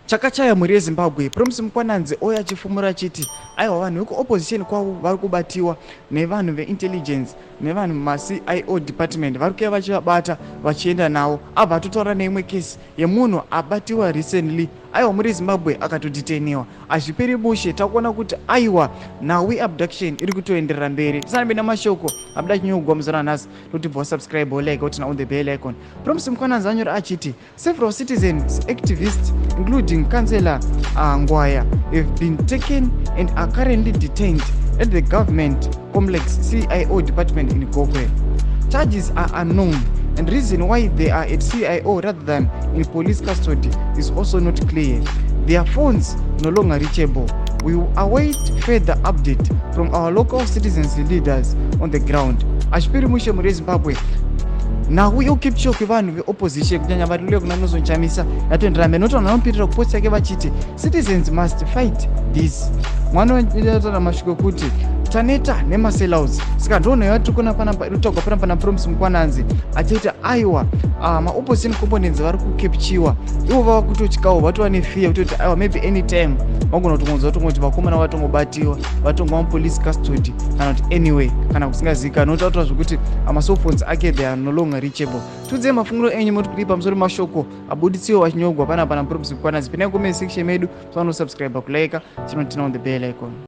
Chakachaya mhuri yeZimbabwe, Promise Mkwananzi ouya achifumura achiti aiwa, vanhu vekuopposition kwavo vari kubatiwa nevanhu veintelligence nevanhu mumaCIO department, vari kuuya vachivabata vachienda navo. Abva atotaura neimwe kesi yemunhu abatiwa recently, aiwa, muri Zimbabwe akatodeteniwa. Hazviperi mushe. Takuona kuti aiwa, nhau yeabduction iri kutoenderera mberi. Tisanambe namashoko abuda chinyogwa muzora nhasi, totibva wasubscribe, wolike, woturn on the bell icon. Promise Mkwananzi anyora achiti several citizens activists, including Councillor Ngwaya, have been taken and are currently detained at the government complex CIO department in Gokwe. Charges are unknown and reason why they are at CIO rather than in police custody is also not clear. Their phones no longer reachable. We will await further update from our local citizens leaders on the ground. Hazviperi mushe muri Zimbabwe. Nhau yekucapture kwevanhu veopposition, kunyanya vari kuna Nelson Chamisa, yatoenderera mberi nokuti vanhu vanopindira kupost yake vachiti citizens must fight this. Mwana wataura mashoko ekuti taneta nemasellouts. Saka ndonhau yatiri kuona panapa iri kutaurwa panapa naPromise Mukwananzi achiita aiwa, maopposition components vari kucapturewa. Ivo vava kutotyawo, vatova nefear kutoti aiwa, maybe anytime vagona kutongonzwa tongoti vakomana vatongobatiwa, vatongova mupolice custody kana kuti anyway kana kusingazivikanwi. Notaura zvokuti macellphones ake, they are no longer reachable. Tiudzei mafungiro enyu, moti kudii pamusoro mashoko abuditsiwa achinyogwa panapa naPromise Mukwananzi? Pinai comment section medu, sanosubscribe, kulike, chinoturn on the bell icon.